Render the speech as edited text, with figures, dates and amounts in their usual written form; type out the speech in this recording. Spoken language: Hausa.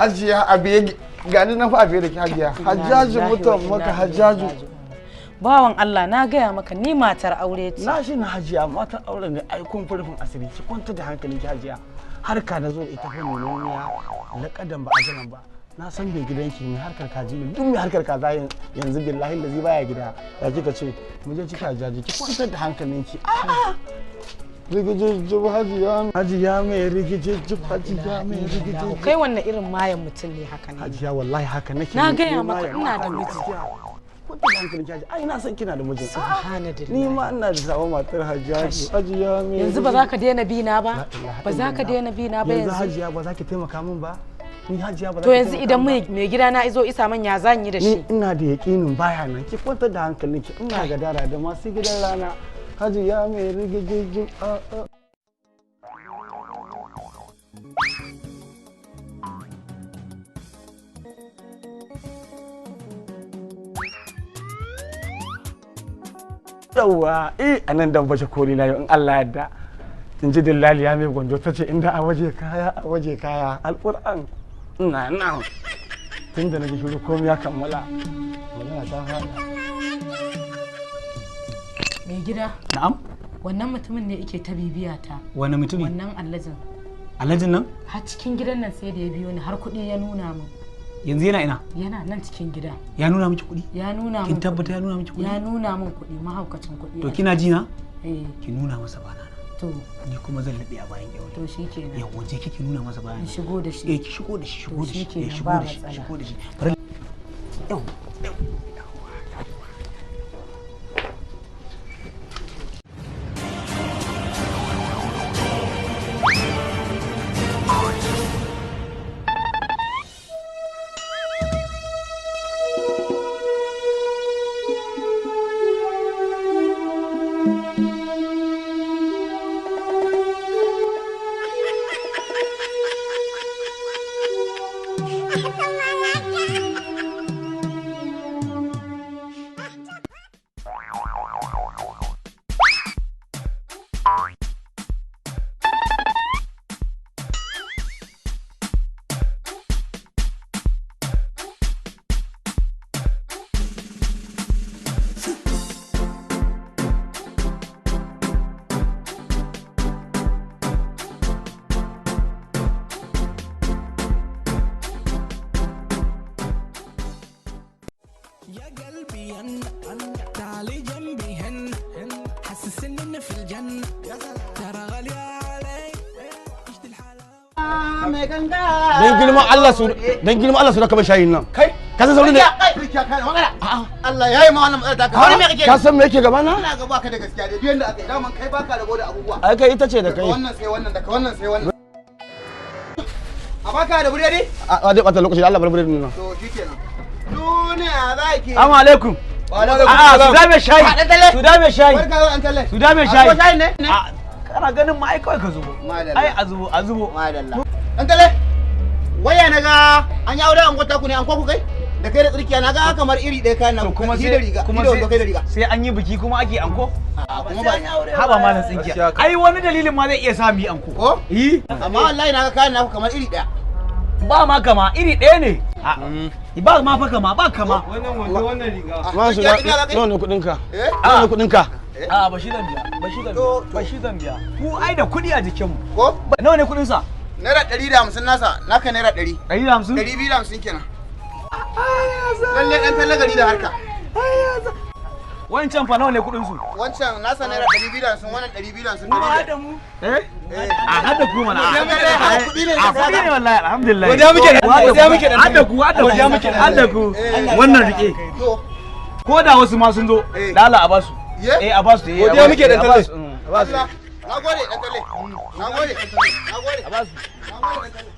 Hajiya abiye gani na fa abiye da ki hajiya. Hajjaju mutum maka hajjaju. Bawan Allah na gaya maka ni matar aure ce. Na shi na hajiya matar aure ne ai kun furfin asiri ki kwanta da hankalin ki hajiya. Harka na zo da ita fa nomiya laƙadan ba ajalan ba. Na san bai gidanki mai harkar kaji ne duk mai harkar kaza yanzu billahi lazi baya gida. Ya kika ce mu je ciki hajjaji ki kwantar da hankalinki. A'a. Rigijijjib hajiya hajiya mai rigijijjib hajiya mai rigijijjib. Kai wannan irin mayan mutum ne haka ne. Hajiya wallahi haka nake. Na gaya maka ina da miji. Kwantar da hankalinki hajiya ai na san kina da mijin. Subhanallah. Ni ma ina da sabon matar hajiya hajiya mai. Yanzu ba za ka daina bi na ba? Ba za ka daina bi na ba yanzu. Yanzu hajiya ba za ki taimaka min ba? Ni hajiya ba za To ki yanzu taimaka idan min ba? mai gida na izo isa man ya zan yi da Ni shi? ina da yaƙinin baya nan ki kwantar da hankalinki ina gadara da masu gidan rana. Hajiya mai rigijijjib a a. Yawwa eh anan dan baje koli na yau in Allah yarda. In ji dillali ya mai gwanjo ta ce inda a waje kaya a waje kaya alƙur'an ina nan. Tun da nake shiru komai ya kammala. Magana ta faɗa. Mai gida Na'am. wannan mutumin ne yake ta bibiya ta. Wani mutumi? Wannan allajin. Alhajin nan? Har cikin gidan nan sai da ya biyo ni har kuɗi ya nuna min. Yanzu yana ina? Yana nan cikin gida. Ya nuna miki kuɗi? Ya nuna min. Kin tabbata ya nuna miki kuɗi? Ya nuna min kuɗi mahaukacin kuɗi. To kina ji na? Eh Ki nuna masa bana na. to Ni kuma zan laɓe a bayan ƙyaure. to shikenan. Yawwa je kike nuna masa bayan. In shigo da shi. Eh ki shigo da shi, shigo To da shi. Eh shikenan, shigo ba da shi, matsala. shigo da shi. Bari. Yau. يا قلبي انا تعالي جنبي هن حسسني اني في الجنة ترى غالية علي عشت الحلاوة Dan girman Allah su dan girman Allah su raka shayin nan. Kai Ka san saurin ne? Allah ya yi ma wannan matsalar taka. Wani me kake? Ka san me yake gaba na? Ina ga baka da gaskiya dai duk yanda aka yi daman kai baka rabo da abubuwa. Ai kai ita ce da Daga kai. wannan sai wannan daga wannan sai wannan. A baka da buredi? A dai bata lokaci da Allah bar buredin nan. To shikenan. Duniya zaki. Assalamu alaikum. Wa alaikum A'a su salam. dame shayi. A, dan talle. Su dame shayi. Barka da an talle. Su dame A shayi. ko shayin ne? A, kana ganin ma ai kawai ka zubo. Madalla. Ai a zubo a zubo. Madalla. Dan talle. Waya na ga an yi aure an gwata ku ne an kwaku kai? Da kai da tsirkiya na ga kamar iri ɗaya kayan To nan. kuma Shi da riga. sai kuma Shi da wando kai da riga. sai an yi biki kuma ake anko? A kuma ba. Haba malam tsinkiya. Ai wani dalilin ma zai iya sa mu yi anko. Ko? Yi. Amma wallahi na ga kayan naku kamar iri ɗaya. Ba ma kama iri ɗaya ne. Ba ma fa kama ba kama. Ma su Tsirkiya, tsirkiya za ka yi? nawa ne kuɗin ka? Eh? Nawa ne kuɗin ka? A ba shi zan biya ba shi zan biya ba shi zan biya. Ku ai da kuɗi a jikinmu. Ko? Nawa ne kuɗin sa? ₦150 nasa, naka ₦100. 150? 250 kenan. Lalle ɗan talle gari da harka. Wancan fa nawa ne kuɗin su? Wancan nasa ₦250, wannan 250. Mu hada mu. Eh? A hada ku mana. Lalle hada kuɗi ne. A kuɗi ne wallahi alhamdulillah. Godiya muke da- godiya muke da- Hada ku hada ku. Godiya muke da- Hada ku. Wannan rike. To, Ko da wasu ma sun zo, Eh. lala a basu. Ye? Eh a basu. Eh, a Godiya basu, muke da eh, a talle. basu, a basu. Allah. Na gode ɗan talle. Na gode. Na gode. A basu. Na gode ɗan talle.